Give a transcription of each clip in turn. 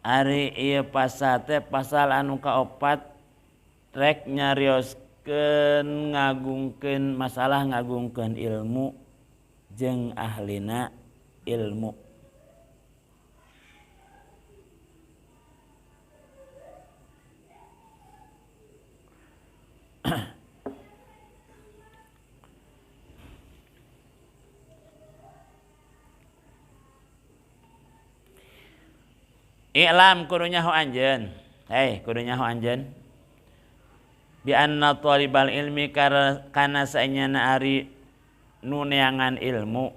Ari ieu pasal teh pasal anu kaopat rek nyarioskeun ngagungkeun masalah ngagungkeun ilmu jeung ahlina ilmu. I'lam kudu nyaho anjeun. Hei, kudu nyaho anjeun. Bi anna talibal ilmi kana saenyana ari nu neangan ilmu.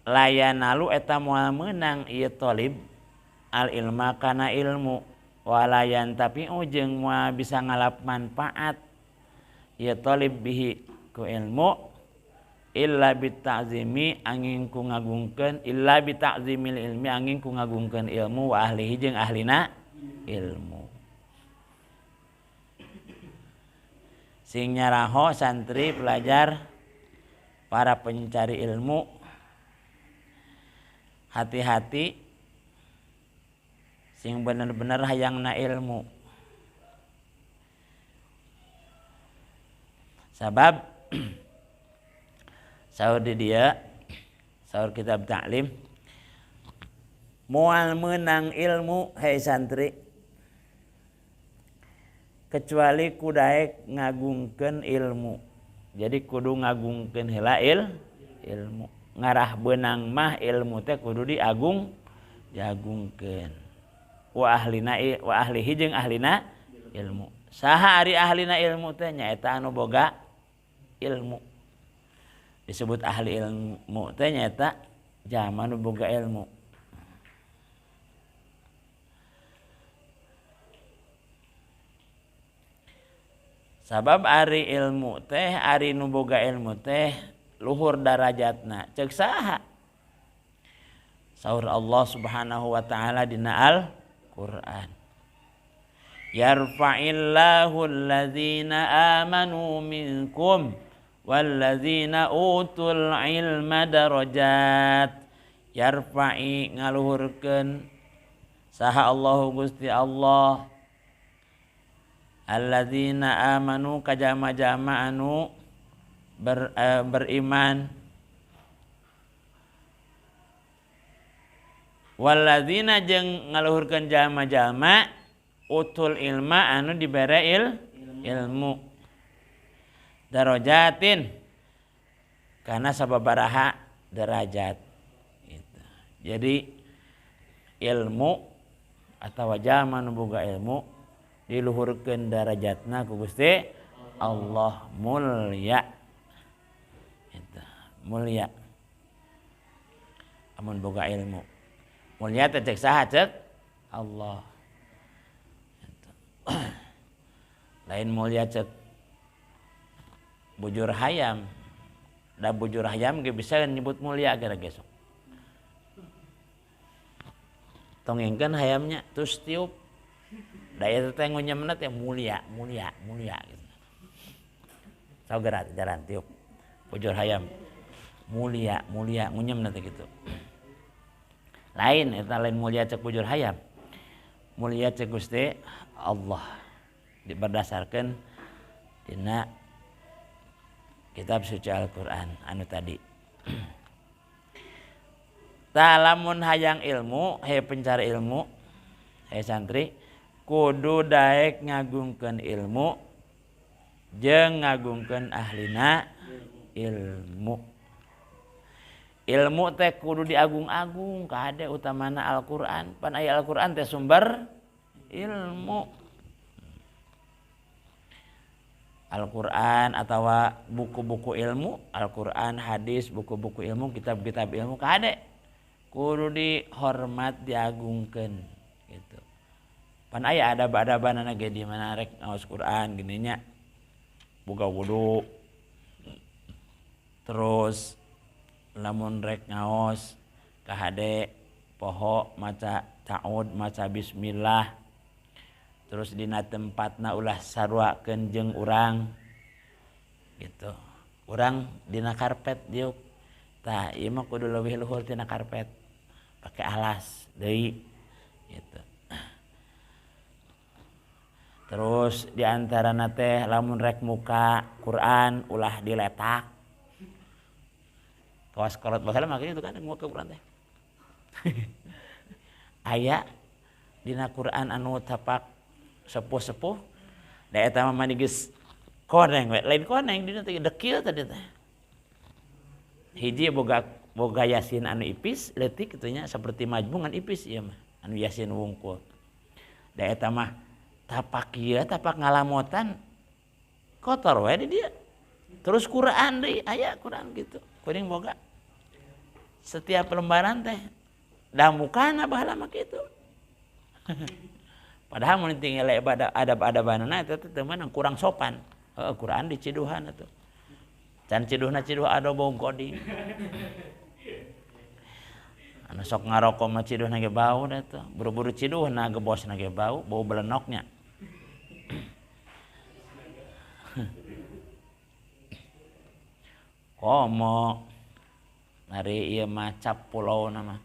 Layanalu eta moal meunang ieu talib al ilma kana ilmu walayan tapi jeung moal bisa ngalap manfaat ieu talib bihi ku ilmu illa bita'zimi angin ku ngagungkeun illa bita'zimil ilmi angin ku ngagungkeun ilmu wa ahlihi jeung ahlina ilmu. Sing nyaraho santri pelajar para pencari ilmu hati-hati sing bener-bener hayangna ilmu. Sabab saur di dia saur kitab ta'lim moal menang ilmu hei santri kecuali kudaek ngagungkeun ilmu. Jadi kudu ngagungkeun heula ilmu. Ngarah beunang mah ilmu teh kudu diagungkeun. Wa ahlina wa ahlihi jeung ahlina ilmu. Saha ari ahlina ilmu teh nyaeta anu boga ilmu. Disebut ahli ilmu teh nyaeta jalma nu boga ilmu. Sabab ari ilmu teh ari nu boga ilmu teh luhur darajatna. Ceuk saha? Saur Allah Subhanahu wa taala dina Al-Qur'an. Yarfa'illahu allazina amanu minkum wallazina utul ilma darajat. Yarfa'i ngaluhurkeun saha Allahu Gusti Allah allazina amanu kajama-jama anu beriman wallazina jeung ngaluhurkeun jalma-jalma utul ilma anu dibere ilmu darajatin karena sababaraha derajat gitu. Jadi ilmu atau jalma nu boga ilmu diluhurkeun darajatna ku Gusti Allah mulia gitu. Mulia amun boga ilmu mulia teh cek saha cek Allah gitu. Lain mulia cek bujur hayam, da bujur hayam ge bisa nyebut mulia gara gesok. Tongengkeun hayamnya terus tiup. Da eta teh ngunyemna teh mulia, mulia, mulia gitu. Sok gerak jalan tiup. Bujur hayam mulia, mulia ngunyemna teh gitu. Lain eta lain mulia cek bujur hayam. Mulia cek Gusti Allah. Berdasarkan dina kitab suci Al-Qur'an anu tadi. Tah lamun hayang ilmu, hei pencari ilmu, hei santri, kudu daek ngagungkeun ilmu jeung ngagungkeun ahlina ilmu. Ilmu teh kudu diagung-agung kade utamana Al-Qur'an. Pan aya Al-Qur'an teh sumber ilmu. Al-Qur'an atawa buku-buku ilmu, Al-Qur'an, hadis, buku-buku ilmu, kitab-kitab ilmu kade kudu dihormat diagungkeun gitu. Pan aya adab-adabanana ge di mana rek ngaos Quran gini nya. Boga wudu. Terus lamun rek ngaos kahade poho maca ta'ud, maca bismillah. Terus dina tempatna ulah saruakeun jeung urang gitu. Urang dina karpet diuk. Tah ieu mah kudu leuwih luhur tina karpet. Pakai alas deui gitu. Terus di antarana teh lamun rek muka Quran ulah diletak. Kawas kolot baheula mah kitu kan muka Quran teh. Aya dina Quran anu tapak sepuh-sepuh da eta mah mani geus koneng we, lain koneng dina teh dekil tadi teh. Hiji boga yasin anu ipis leutik kitu nya seperti majmungan ipis ieu mah anu yasin wungkul. Da eta mah tapak ieu tapak ngalamotan kotor we di dieu. Terus Quran deui aya Quran kitu. Kuring boga setiap lembaran teh da mukana baheula mah kitu. Padahal mun tinggal adab-adabanana eta teh teman kurang sopan. Heeh, Quran diciduhan atuh. Can ciduhna ciduh adobo godi. Anu sok ngaroko mah ciduhna ge bau da tuh. Buru-buru ciduhna gebosna ge bau, bau belenoknya. Komo ari ieu mah cap pulau nama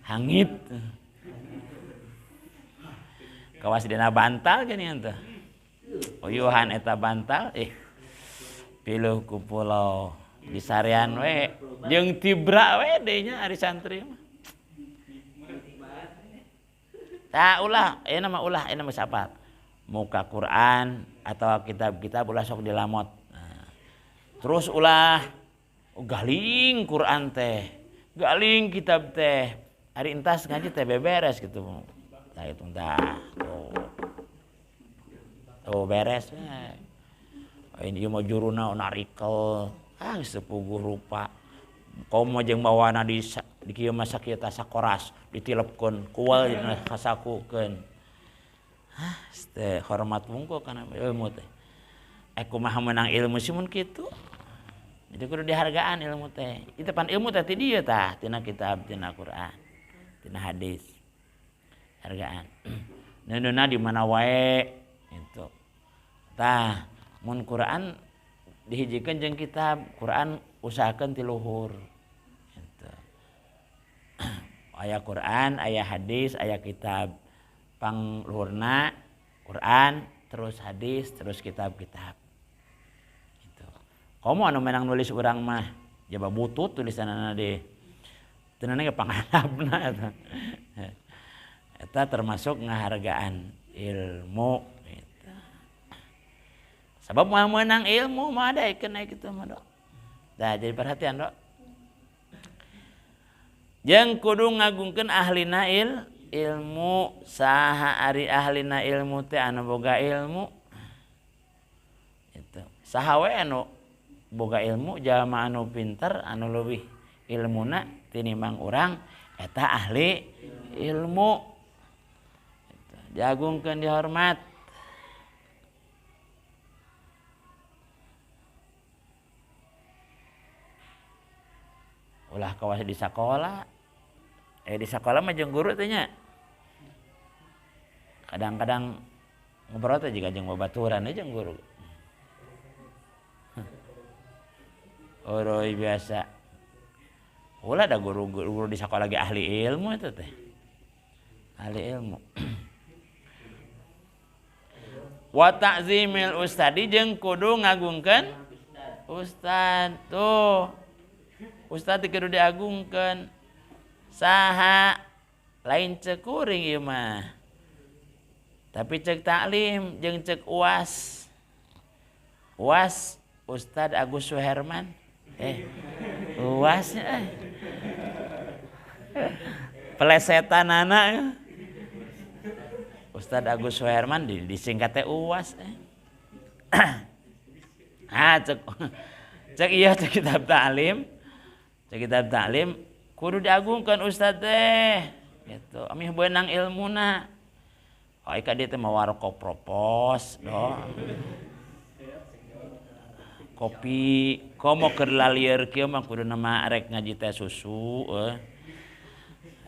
hangit. Kawas dina bantal geuningan teh. Uyuhan eta bantal piluh ku pulau di sarean we jeung tibra we deui nya ari santri mah. Tah ulah, ayeuna mah ulah, ayeuna mah sapat. Muka Quran atau kitab-kitab ulah sok dilamot. Nah, terus ulah galing Quran teh, galing kitab teh. Ari entas ngaji teh beberes gitu. Tah itu tah. Tuh. Tuh beres we. Ini mah juruna narikel, ah sepuguh rupa. Komo jeung mawana di kieu mah sakieu tah sakoras, ditilepkeun, kual dina kasakukeun. Hah, teh hormat wungkul kana ilmu teh. Kumaha meunang ilmu sih mun kitu. Jadi kudu dihargaan ilmu teh. Itu pan ilmu teh ti dieu tah, tina kitab, tina Quran, tina hadis. Hargaan. Neundeunna di mana wae gitu. Tah, mun Quran dihijikeun jeung kitab, Quran usahakeun ti luhur. Gitu. Aya Quran, aya hadis, aya kitab. Pangluhurna Quran, terus hadis, terus kitab-kitab. Gitu. Komo anu menang nulis urang mah jaba butut tulisanana deh. Tenana ge pangharapna eta. Eta termasuk ngahargaan ilmu gitu. Sebab mah meunang ilmu mah daekeun aya kitu mah dok. Tah jadi perhatian dok. Jeung kudu ngagungkeun ahlina ilmu, saha ari ahlina ilmu teh anu boga ilmu. Itu. Saha we anu boga ilmu, jalma anu pinter, anu leuwih ilmuna tinimbang urang eta ahli ilmu. Itu. Diagungkeun dihormat. Ulah kawas di sakola. Di sakola mah jeung guru teh nya. Kadang-kadang ngobrol teh jiga jeung babaturan jeung guru. Oroi biasa. Ulah da guru di sakola ge ahli ilmu eta teh. Ahli ilmu. Wa ta'zimil ustadi jeung kudu ngagungkeun ustad tuh. Ustad kudu diagungkeun. Saha lain cek kuring ieu mah. Tapi cek taklim jeung cek UAS. UAS Ustad Agus Suherman. UASnya Pelesetanana. Ustad Agus Suherman disingkat teh UAS. Ah cek iya cek kitab taklim. Cek kitab taklim kudu diagungkeun ustad teh gitu. Amih beunang ilmuna. Oh ka dieu teh mawa rokok propos doh. Kopi komo keur lalieur kieu mah kudu mah rek ngaji teh susu euy.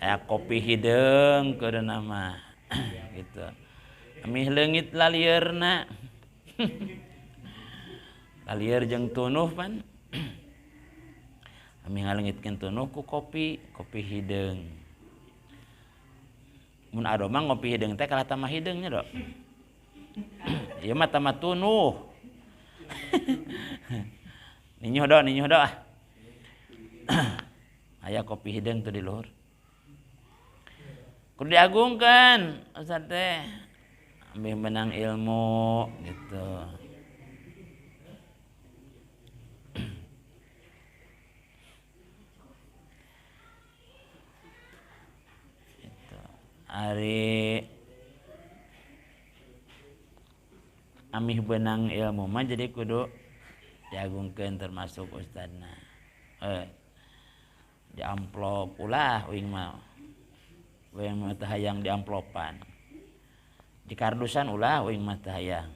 Aya kopi hideung kudu mah gitu. Amih leungit lalieurna. Lalieur jeung tunuh pan. Ami ngalengitkeun tunuh ku kopi, kopi hideung. Mun ado mah ngopi hideung teh kalah tambah hideung nya, Dok. Ieu mah tambah tunuh. Ninyuh do, ninyuh do ah. Aya kopi hideung tuh di luhur. Kudu diagungkeun ustad teh. Ambil menang ilmu gitu. Gitu. Ari amih benang ilmu mah jadi kudu diagungkeun termasuk ustadna. Di amplop ulah uing mah. Uing mah teu hayang di amplopan. Di kardusan ulah uing mah teu hayang.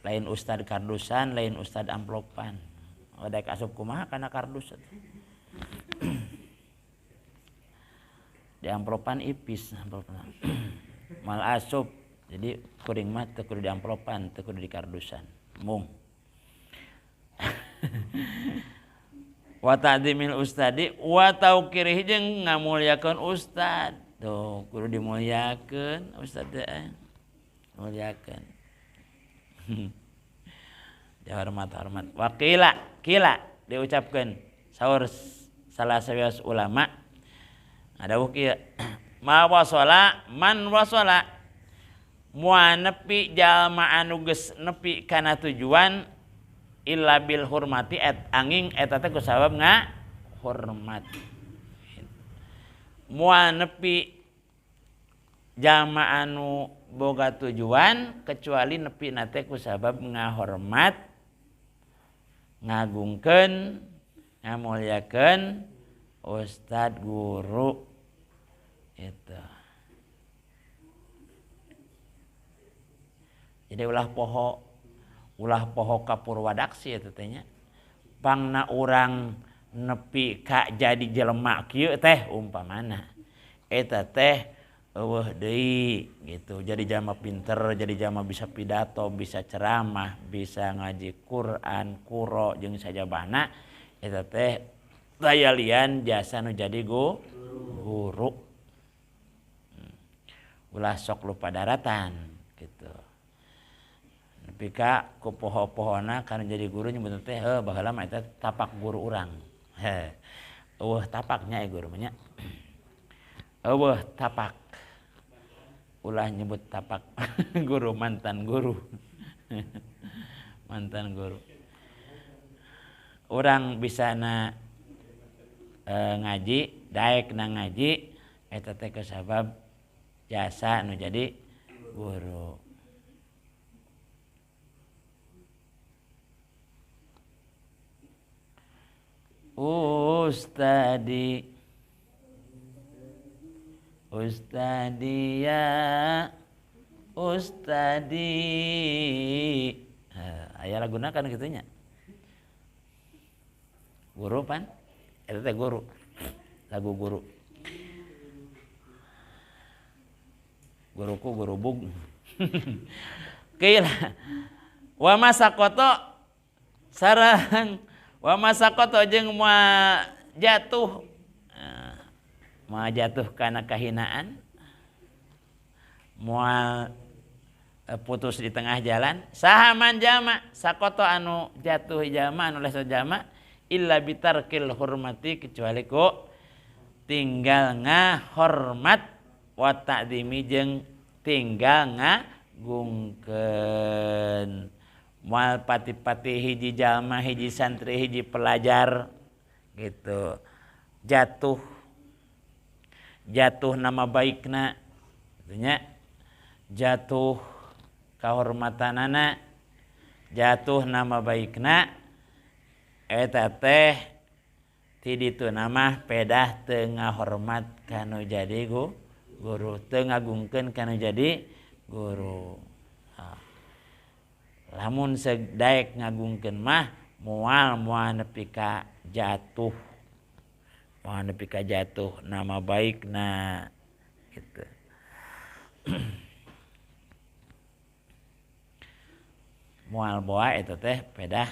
Lain ustad kardusan, lain ustad amplopan. Daek asup kumaha kana kardus atuh. Di amplopan ipis amplopan. Mal asup. Jadi kuring mah teu kudu di amplopan, teu kudu di kardusan. Mung. Wa ta'zimil ustadi wa tauqirihi jeung ngamuliakeun ustad. Tuh kudu dimuliakeun ustad teh. Muliakeun. Dihormat-hormat. Wa qila, qila diucapkeun saur salah sawios ulama. Ngadawuh kieu, ma wasala man wasala moal nepi jalma anu geus nepi kana tujuan illa bil hurmati et angin eta teh kusabab ngahormat. Moal nepi jalma anu boga tujuan kecuali nepi na teh kusabab ngahormat, ngagungkeun, ngamuliakeun ustad guru itu. Jadi ulah poho ka purwadaksi eta teh nya. Pangna urang nepi ka jadi jelema kieu teh umpamana eta teh eueuh deui gitu. Jadi jalma pinter, jadi jalma bisa pidato, bisa ceramah, bisa ngaji Quran, kuro jeung sajabana eta teh daya lian jasa nu jadi guru. Ulah sok lupa daratan gitu. Nepi ka ku poho-pohona kana jadi guru nyebut teh heuh baheula mah eta tapak guru urang. Heh. Eueuh tapaknya guru mah nya. Eueuh tapak. Ulah nyebut tapak guru, mantan guru. Mantan guru. Urang bisa na ngaji, daek na ngaji eta teh kusabab jasa nu jadi guru. Ustadi, ustadi ya ustadi. Aya laguna kan kitu nya. Guru pan eta teh guru, lagu guru. Guruku guru bug. Kira wa masakoto sareng wa masakoto jeung moal jatuh, moal jatuh kana kahinaan, moal putus di tengah jalan. Saha man jama sakoto anu jatuh jama anu leso jama illa bitarkil hurmati kecuali ku tinggal ngahormat wa ta'zimi jeung tinggal ngagungkeun. Moal pati-pati hiji jalma, hiji santri, hiji pelajar gitu. Jatuh jatuh nama baikna, artinya jatuh kahormatanana, jatuh nama baikna eta teh ti ditu nama pedah teu ngahormat kanu jadi guru, teu ngagungkeun kanu jadi guru. Lamun sedaek ngagungkeun mah moal moal nepi ka jatuh, moal nepi ka jatuh nama baikna gitu. Moal boa eta teh pedah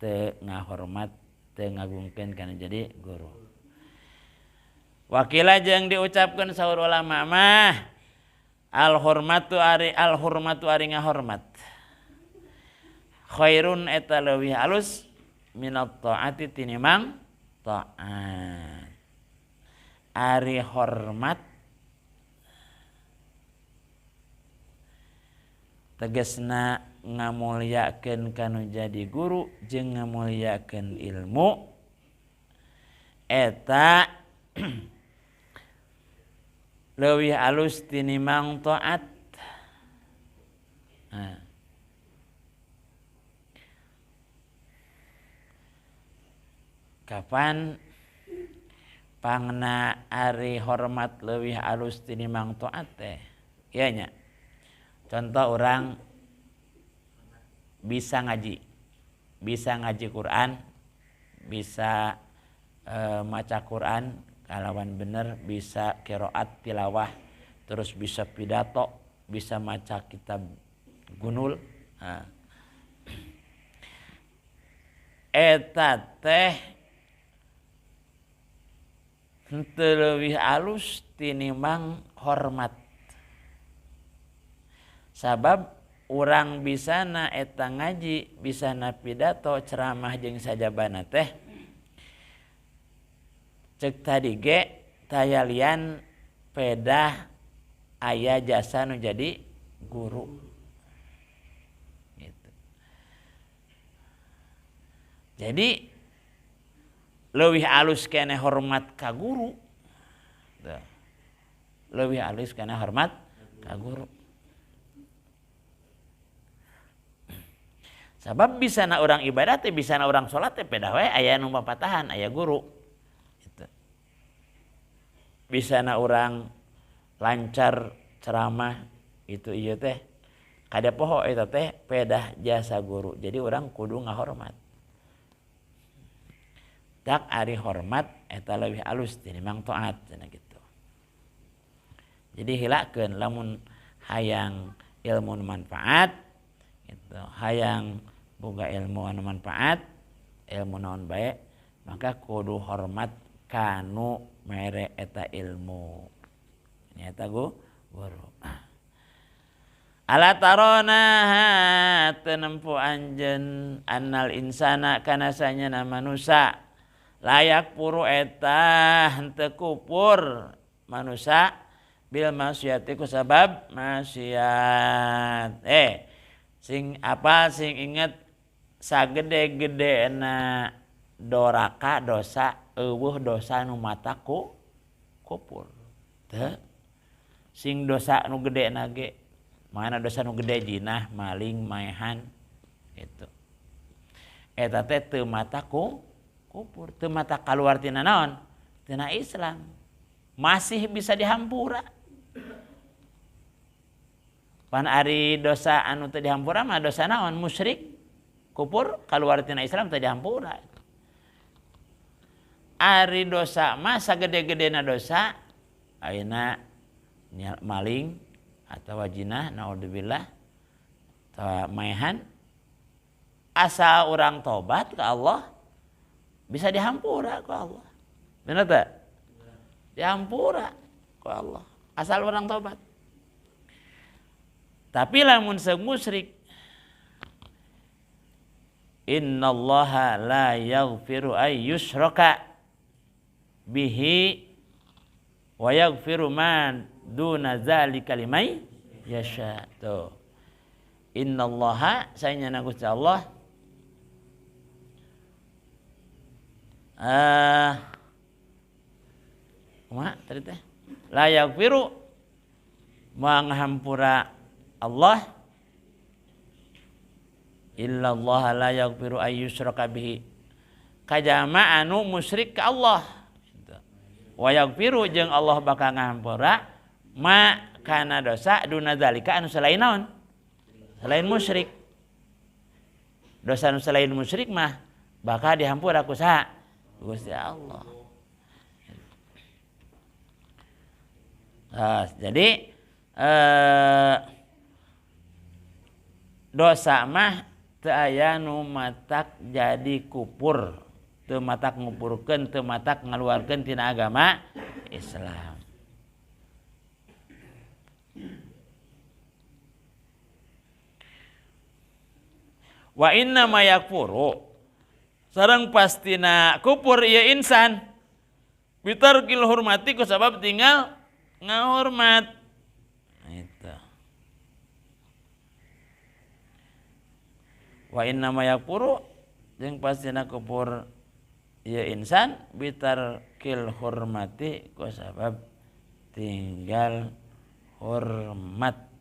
teu ngahormat teu ngagungkeun kana jadi guru. Wakila jeung diucapkeun saur ulama mah al hormatu ari ngahormat khairun eta leuwih alus minat taati tinimang taat. Ari hormat tegasna ngamuliakeun kanu jadi guru jeung ngamuliakeun ilmu eta leuwih alus tinimang taat. Nah. Kapan pangna ari hormat leuwih alus tinimang taat teh? Ieu nya. Contoh orang bisa ngaji Quran, bisa maca Quran kalawan bener, bisa qiraat tilawah, terus bisa pidato, bisa maca kitab gunul. Nah. Eta teh henteu leuwih alus tinimang hormat. Sabab urang bisana eta ngaji, bisana pidato, ceramah jeung sajabana teh cek tadi ge tayalian pedah aya jasa nu jadi guru. Gitu. Jadi leuwih alus keneh hormat ka guru. Tuh. Leuwih alus keneh hormat ka guru. Sabab bisana orang ibadah teh, bisana orang salat teh pedah we aya nu papatahan, aya guru. Gitu. Bisana orang lancar ceramah itu ieu teh kada poho eta teh pedah jasa guru. Jadi orang kudu ngahormat. Tak ari hormat eta leuwih alus tinimbang taat cenah gitu. Jadi hilakeun lamun hayang ilmu manfaat gitu, hayang boga ilmu anu manfaat, ilmu naon bae, maka kudu hormat kanu mere eta ilmu. Nyata guru. Ala tarona tenempu anjeun annal insana kana sanyana manusa layak puru eta henteu kupur manusa bil maksiati ku sabab maksiat. Sing apa sing inget sagede-gedena doraka dosa eueuh dosa nu mata ku kupur. Teu sing dosa nu gede nage mana dosa nu gede jinah, maling, maehan gitu. Eta teh teu mata ku kupur, teu mata kaluar tina naon? Tina Islam. Masih bisa dihampura. Pan ari dosa anu teu dihampura mah dosa naon? Musyrik, kupur, kaluar tina Islam teu dihampura. Ari dosa mah sagede-gedena dosa ayeuna maling atau jinah naudzubillah atau maehan, asal orang tobat ke Allah bisa dihampura ku Allah. Bener tak? Dihampura ku Allah asal orang tobat. Tapi lamun seung musyrik, innallaha la yaghfiru ay yushraka bihi wa yaghfiru ma duna zalika liman yasha. Tuh. Innallaha saenyana Gusti Allah kumaha tadi teh? La yaghfiru manghampura Allah illallah la yaghfiru ay yushraka bihi kajama anu musyrik ka Allah. Wa yaghfiru jeung Allah bakal ngahampura ma kana dosa duna zalika anu selain naon? Selain musyrik. Dosa anu selain musyrik mah bakal dihampura ku saha? Gusti Allah. Nah, jadi dosa mah Teu aya nu matak jadi kupur, teu matak ngupurkeun, teu matak ngaluarkeun tina agama Islam. Wa inna ma yakfuru sareng pastina kupur ieu insan bitarkil hormati ku sabab tinggal ngahormat. Itu. Wa inna ma yakfuru jeung pastina kupur ieu insan bitarkil hormati ku sabab tinggal hormat.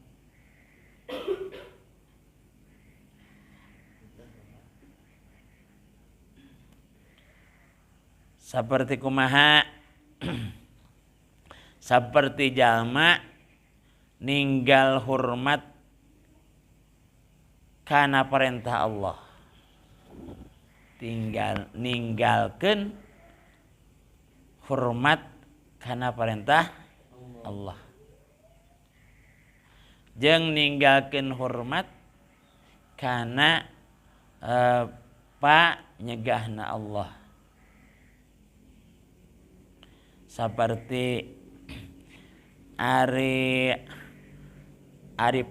Seperti kumaha seperti jalma ninggal hormat kana perintah Allah, tinggal ninggalkeun hormat kana perintah Allah, jeung ninggalkeun hormat kana panyegahna Allah. Seperti ari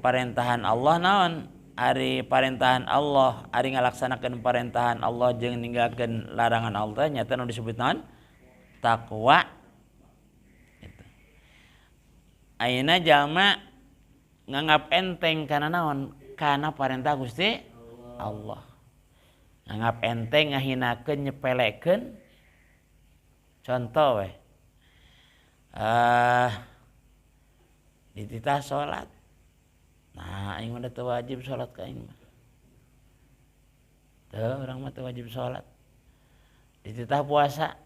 parentahan Allah naon, ari parentahan Allah, ari ngalaksanakeun parentahan Allah jeung ninggalkeun larangan Allah nyata nu disebut naon? Takwa. Gitu. Ayeuna jalma nganggap enteng kana naon? Kana parentah Gusti Allah. Nganggap enteng, ngahinakeun, nyepelekeun. Contoh weh. Dititah salat. Nah, aing mah teu wajib salat ka aing mah. Teu, urang mah teu wajib salat. Dititah puasa.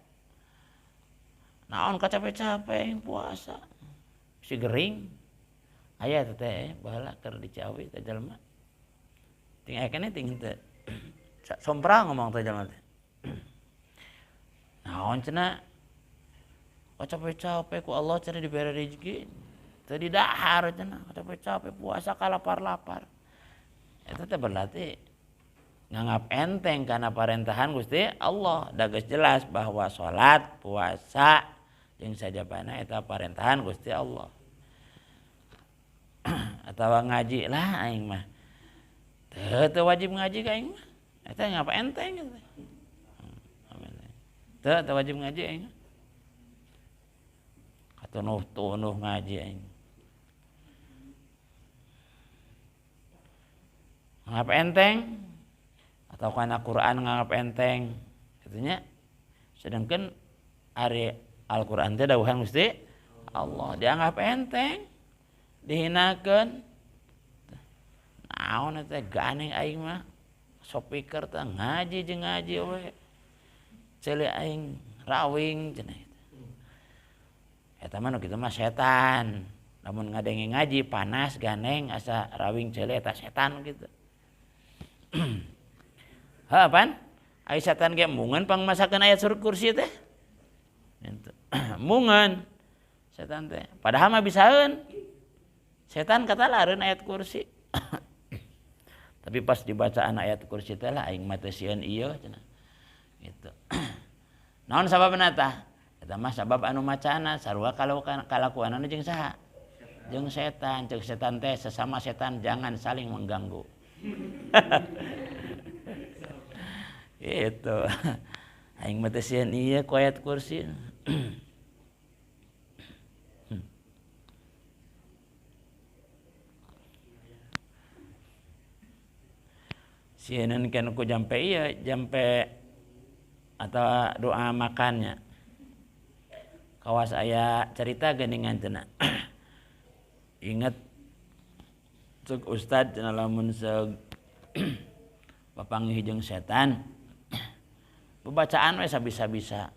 Naon kacape-cape aing puasa. Si gering. Aya teh teh baheula keur di Ciawi teh jalma. Ting aya keneh ting teu. Sompra ngomong teh jalma teh. Naon cenah? Capek-capek ku Allah cenah dibere rezeki. Teu didahar cenah, capek-capek puasa kalapar-lapar. Eta teh berarti nganggap enteng kana parentahan Gusti Allah. Da geus jelas bahwa salat, puasa jeung sajabana eta parentahan Gusti Allah. Atawa ngaji lah aing mah. Teu wajib ngaji ka aing mah. Eta ngapa enteng eta. Teu wajib ngaji aing mah. Tunuh-tunuh ngaji aing. Nganggap enteng atau kana Quran nganggap enteng katanya. Sedangkan ari Al-Quran teh dawuhan Gusti Allah dianggap enteng, dihinakeun. Naon eta ganeng aing mah sopiker teh ngaji jeung ngaji we. Ceuli aing rawing cenah. Eta mah nu kitu mah setan. Lamun ngadenge ngaji panas ganeng asa rawing ceuli eta setan gitu. Heuh pan? Ai setan ge embungeun pangmasakeun ayat surah kursi teh. Embungeun setan teh. Padahal mah bisaeun. Setan katalareun ayat kursi. Tapi pas dibacaan ayat kursi teh lah aing mah teu sieun ieu cenah. Gitu. Naon sababna tah? Eta mah sabab anu macana sarua kalakuanana jeung saha? Jeung setan. Ceuk setan teh sesama setan jangan saling mengganggu. Gitu. Aing mah teu sieun ieu ku ayat kursi. Sieun kan ku jampe ieu, jampe atau doa makannya. Kawas aya cerita geuningan cenah. Ingat ceuk ustad cenah lamun seug papanggih jeung setan bebacaan we sabisa-bisa.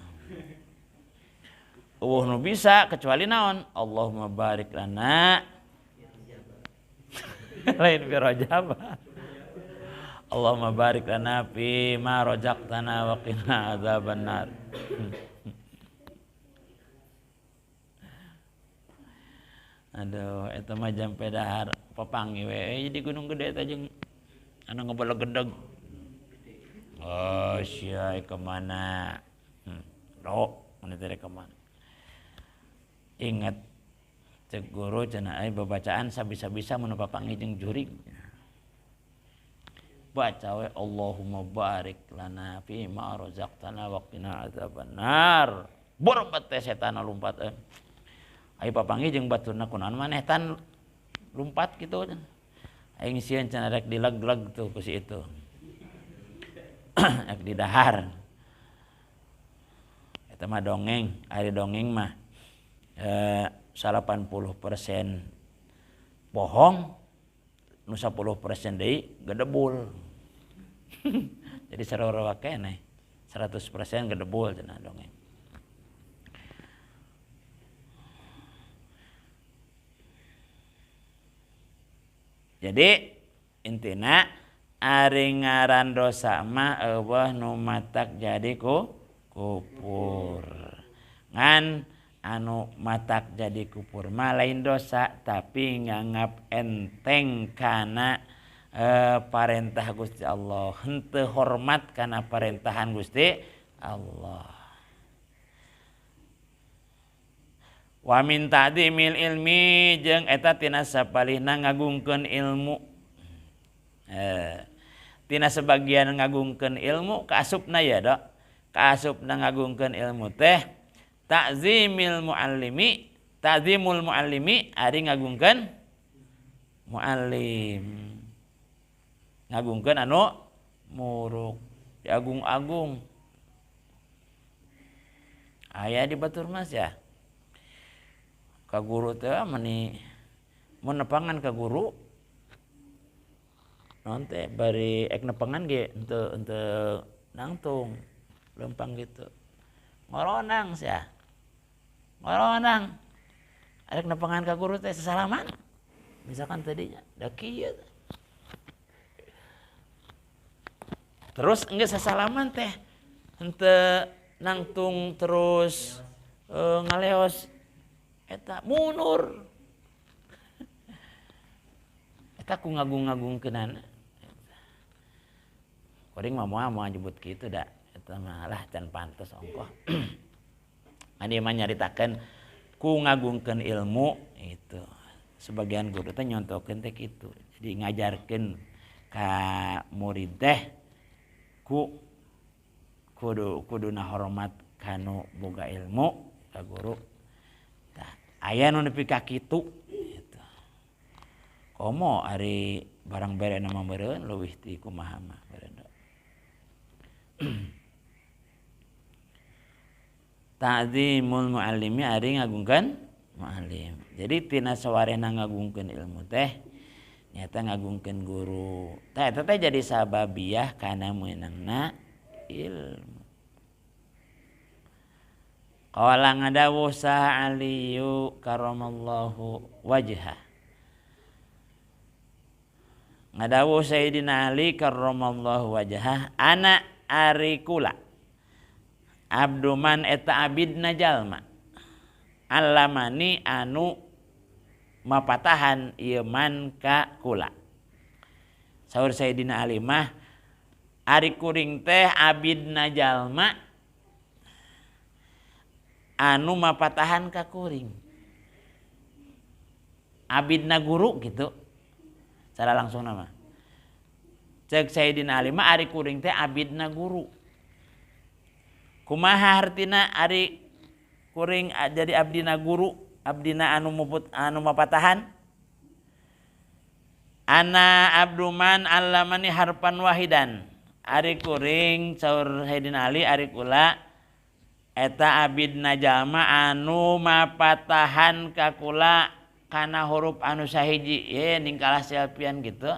Eueuh nu bisa kecuali naon? Allahumma barik lana. Lain fi Rajab. Allahumma barik lana fi ma razaqtana wa qina adzabannar. Aduh, eta mah jampe dahar papanggih we di Gunung Gede eta jeung Anu ngebelegedeg. Oh sia kemana? Ro, mana teh kemana? Ingat cek guru cenah euy babacaan sabisa-bisa mun papanggih jeung jurig. Baca we Allahumma barik lana fi ma razaqtana wa qina adzabannar. Borobet teh setan lumpat euy. Ai papanggih jeung baturna kunaon maneh tan lumpat kitu. Aing sieun cenah rek dileg-leg tuh ku si itu. Rek didahar. Eta mah dongeng, ari dongeng mah 80% bohong, nu 10% deui gedebul. Jadi sarua keneh 100% gedebul cenah dongeng. Jadi intina ari ngaran dosa mah eueuh nu matak jadi kupur. Ngan anu matak jadi kupur mah lain dosa tapi nganggap enteng kana parentah Gusti Allah, henteu hormat kana parentahan Gusti Allah. Wa min ta'dimil ilmi jeung eta tina sapalihna ngagungkeun ilmu. Tina sebagian ngagungkeun ilmu kaasupna ya dok. Kaasupna ngagungkeun ilmu teh ta'zimil muallimi, ta'zimul muallimi ari ngagungkeun muallim. Ngagungkeun anu muruk, diagung-agung. Aya di batur mas ya. Ka guru teh meni mun nepangan ka guru naon teh bari ek nepangan ge henteu henteu nangtung lempang gitu. Ngoronang sia. Ngoronang. Arek nepangan ka guru teh sesalaman. Misalkan tadinya da kieu. Terus enggeus sesalaman teh henteu nangtung terus ngaleos eta mundur. Eta ku ngagung-ngagungkeunana. Kuring mah moal moal nyebut kitu da. Eta mah lah can pantes ongkoh. Anu mah nyaritakeun ku ngagungkeun ilmu itu. Sebagian guru teh nyontokeun teh kitu. Jadi ngajarkeun ka murid teh ku kuduna hormat kanu boga ilmu ka guru. Aya nu nepi ka kitu gitu. Komo ari barang bere nama meureun leuwih ti kumaha mah meureun. Ta'zimul muallimi ari ngagungkeun muallim. Jadi tina sawarehna ngagungkeun ilmu teh nyata ngagungkeun guru. Tah eta teh jadi sababiah kana meunangna ilmu. Qala ngadawuh saha Aliyu karamallahu wajhah. Ngadawuh Sayyidina Ali karamallahu wajhah ana ari kula. Abduman eta abidna jalma. Allamani anu mapatahan ieu man ka kula. Saur Sayyidina Ali mah ari kuring teh abidna jalma anu mapatahan ka kuring. Abidna guru gitu. Secara langsung nama. Cek Sayyidina Ali mah ari kuring teh abidna guru. Kumaha hartina ari kuring jadi abdina guru, abdina anu muput anu mapatahan? Ana abduman allamani harpan wahidan. Ari kuring saur Sayyidina Ali ari kula eta abidna jalma anu mapatahan ka kula kana huruf anu sahiji ye ningkalah selfian gitu.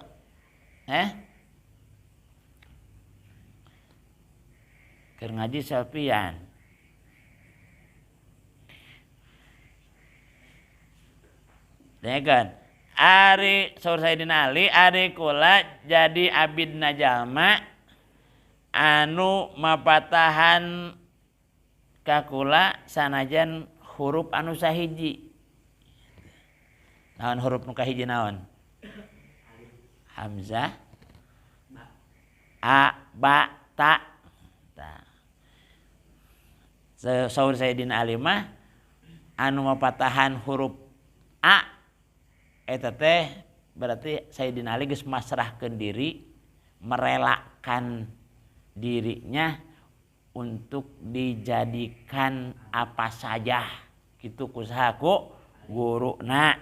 Keur ngaji selfian. Dengekeun. Ari saur Sayyidina Ali ari kula jadi abidna jalma anu mapatahan kakula sanajan huruf anu sahiji. Naon huruf nu kahiji naon? Hamzah A ba ta. Tah. Saur Sayyidina Ali mah anu mapatahan huruf A eta teh berarti Sayyidina Ali geus masrahkeun diri, merelakan dirinya untuk dijadikan apa saja gitu ku saha ku guruna,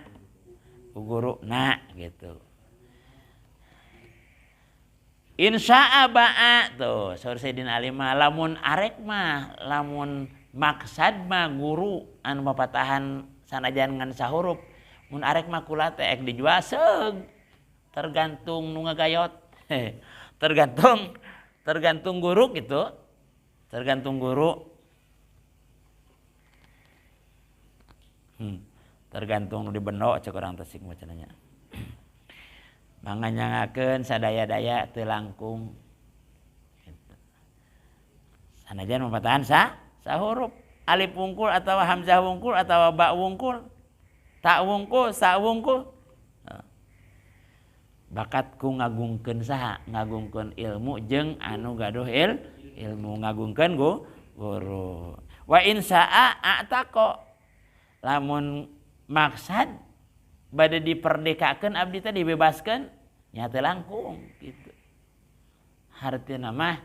ku guruna gitu. Insya ba'a tuh saur Sayyidina Ali mah lamun arek mah lamun maksad mah guru anu mapatahan sanajan ngan sahurup mun arek mah kula teh ek dijual seug tergantung nu ngagayot. Tergantung guru gitu, tergantung guru. Tergantung nu dibendo cek urang Tasik mah cenah nya. Manganyangakeun sadaya-daya teu langkung gitu. Sanajan mapatahan sahurup alif wungkul atawa hamzah wungkul atawa ba wungkul ta wungkul sa wungkul. Bakat ku ngagungkeun saha, ngagungkeun ilmu jeung anu gaduh ilmu ngagungkeun guru. Wa in sa'a a'taqo lamun maksad bade diperdekakeun abdi teh dibebaskeun nya teu langkung gitu. Hartina mah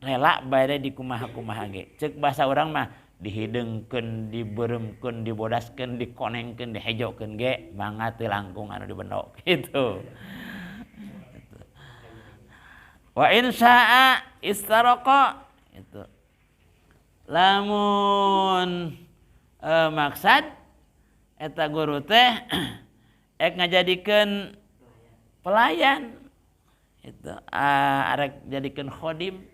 rela bade dikumaha-kumaha ge. Ceuk bahasa urang mah dihideungkeun, dibeuremkeun, dibodaskeun, dikonengkeun, dihejokeun ge mangga teu langkung anu dibendo gitu. Wa in syaa istaraqa itu. Lamun maksad eta guru teh ek ngajadikeun pelayan itu, arek jadikeun khodim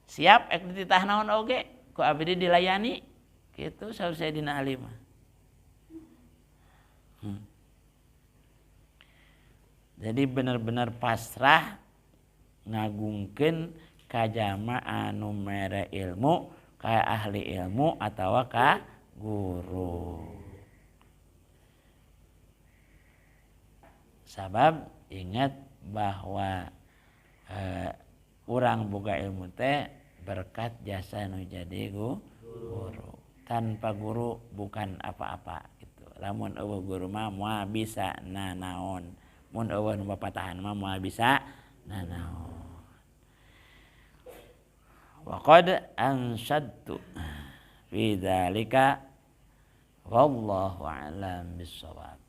siap ek dititah naon oge ku abdi dilayani gitu saur Sayyidina Ali mah. Jadi benar-benar pasrah ngagungkeun ka jama anu mere ilmu, ka ahli ilmu atawa ka guru. Sabab ingat bahwa urang boga ilmu teh berkat jasa nu jadi guru. Tanpa guru bukan apa-apa gitu. Lamun eueuh guru mah moal bisa nanaon. Mun eueuh nu papatahan mah moal bisa nanaon. Wa qad anshadtu fi dzalika wallahu a'lam bissawab.